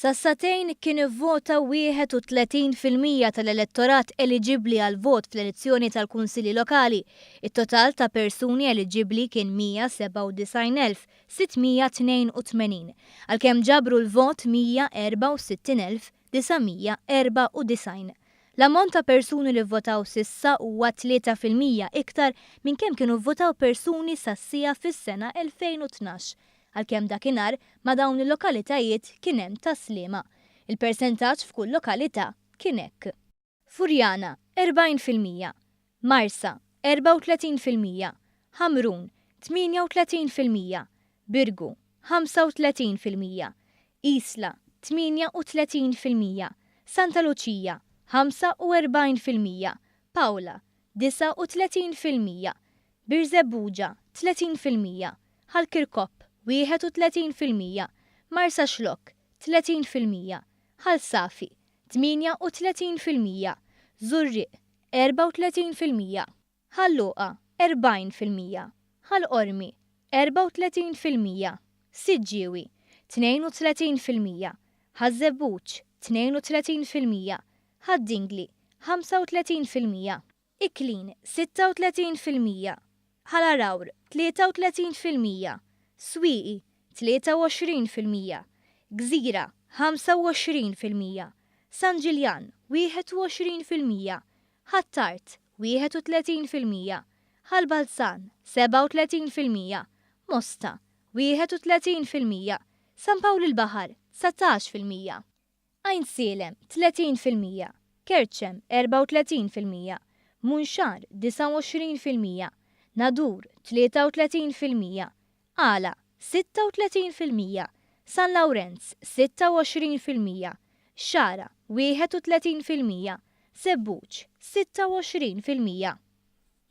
Sas-sagħtejn kien ivvota 31% tal-elettorat eliġibbli għall-vot fl-elezzjoni tal-Kunsilli Lokali. It-total ta' persuni eliġibbli kien 197,682, għalkemm ġabru l-vot 164,994. L-ammont ta' persuni li vvotaw s'issa huwa 3% iktar minn kemm kienu vvotaw persuni sas-siegħa fis-sena 2012, għalkemm dakinhar ma' dawn il-lokalitajiet kien hemm Tas-Sliema. Il-persentaġġ f'kull lokalità kien hekk. Furjana, 40%, Marsa, 34%, Ħamrun, 38%, Birgu, 35%, Isla, 38%, Santa Luċija, 45%, Paola, 39%, Birżebbuġa, 30%, Ħal Kirkop, 31%, Marsaxlokk, 30%, Ħal Safi, 38%, Żurrieq, 34%, Ħal Luqa, 40%, Ħal Qormi, 34%, Siġġiewi, 32%, Ħaż-Żebbuġ, 32%, Ħad-Dingli, 35%. Iklin, 36%, Ħal Għargħur, 33%, Swieqi, 23%, Gżira, 25%, San Ġiljan, 21%, Ħ'Attard, 31%, Ħal Balzan, 37%, Mosta, 31%, San Pawl il-Baħar, 19%. Għajnsielem, 30%, Kerċem, 34%, Munxar, 29%, Nadur, 33%, Qala, 36%, San Lawrenz, 26%, Xagħra, 31%, Żebbuġ, 26%.